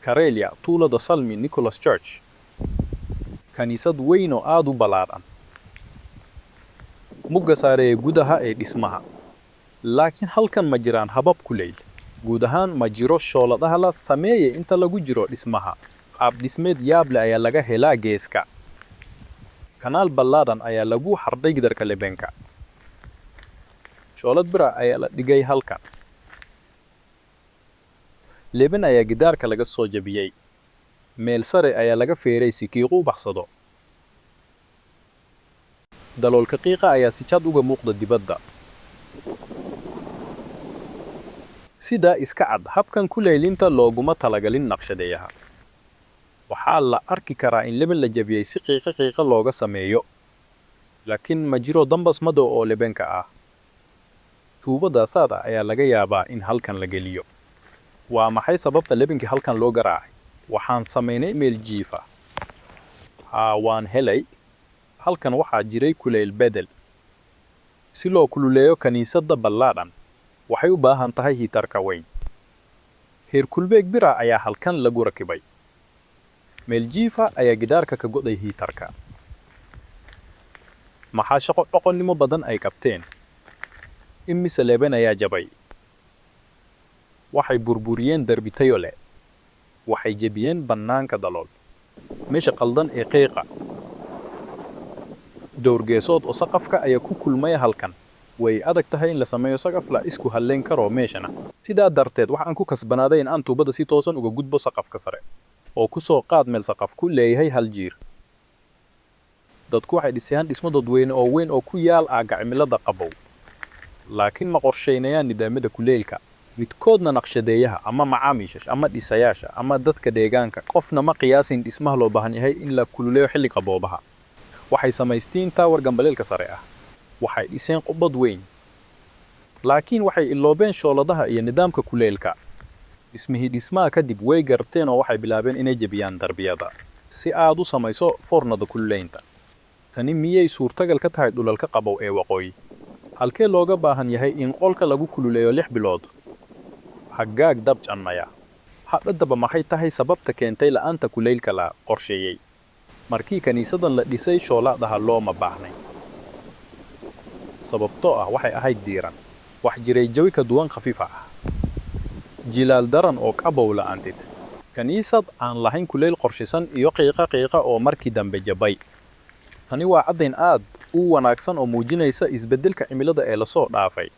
Karelia, tuulada Salmi, Nicholas Church. Kaniisad weyn oo aad u balaadhan. Mugga sare ee gudaha ee dhismaha. Laakiin halkan ma jiraan habab kulayl. Guud ahaan ma jiro shooladaha la sameeyay inta lagu jiro dhismaha. Qaab dhismeed yaab leh ayaa laga helaa geeska. Kanaal ballaadhan ayaa lagu xardhay gidaarka lebenka. Shoolad bir ah ayaa la dhigay halkan. Leben ayaa gidaarka laga soo jabiyay. Meel sare ayaa laga feeray si qiiqu u baxsado. Daloolka qiiqa ayaa si cad uga muuqda dibadda. Sida iska cad, habkan kulaylinta looguma talagalin naqshadeeyaha. Waxaa la arki karaa in leben la jabiyay si qiiqa qiiqa looga sameeyo. Laakiin ma jiro dambas madow oo lebenka ah. Tuubo daasaad ah ayaa laga yaabaa in halkan la geliyo. Waa maxay sababta lebinkii halkan loo garaacay? Waxaan sameynay meel jiifa. Haa, waan helay! Halkan waxaa jiray kulayl bedel. Si loo kululeeyo kaniisadda ballaadhan, waxay u baahan tahay hiitarka wayn. Heerkulbeeg bir ah ayaa halkan lagu rakibay. Meel jiifa ayaa gidaarka ka go'day hiitarka. Maxaa shaqo doqonnimo badan ay qabteen! Immisa leben ayaa jabay? Waxay burburiyeen darbi tayo leh. Waxay jebiyeen bannaanka dalool. Meesha qaldan ee qiiqa. Dhowr geesood oo saqafka ayaa ku kulmaya halkan. Way adag tahay in la sameeyo saqaf la isku halleyn karo meeshana. Sidaa darteed waxa aan ku khasbanaaday in aan tuubada si toosan uga gudbo saqafka sare. Oo ku soo qaad meel saqafku leeyahay hal jiir. Dadku waxay dhisayaan dhismo dadweyne oo weyn oo ku yaal aagga cimilada qabow, laakiin ma qorsheynayaan nidaamyada kuleylka. Midkoodna naqshadeeyaha, ama macaamiisha, ama dhisayaasha, ama dadka deegaanka, qofna ma qiyaasin dhismaha loo baahan yahay in la kululeeyo xilliga qaboobaha. Waxay samaysteen tower gambaleelka sare ah. Waxay dhiseen qubbad weyn. Laakiin waxay iloobeen shooladaha iyo nidaamka kuleylka. Dhismihii dhismaha ka dib way garteen oo waxay bilaabeen inay jebiyaan darbiyada si aad u samayso foornada kululeynta. Tani miyay suurtagal ka tahay dhulalka qabow ee waqooyi? Halkee looga baahan yahay in qolka lagu kululeeyo 6 bilood? Haggaag dabcan maya. Haddaba maxay tahay sababta keentay la'aanta kuleylka la qorsheeyay? Markii kaniisadan la dhisay shooladaha looma baahnayn sababtoo ah waxay ahayd diiran. Wax jiray jawi ka duwan khafiif ah. Jiilaal daran oo qabow la'aanteed. Kaniisad aan lahayn kuleyl qorshaysan iyo qiiqa qiiqa oo markii dambe jabay. Tani waa caddayn aad u wanaagsan oo muujinaysa isbeddelka cimilada ee la soo dhaafay.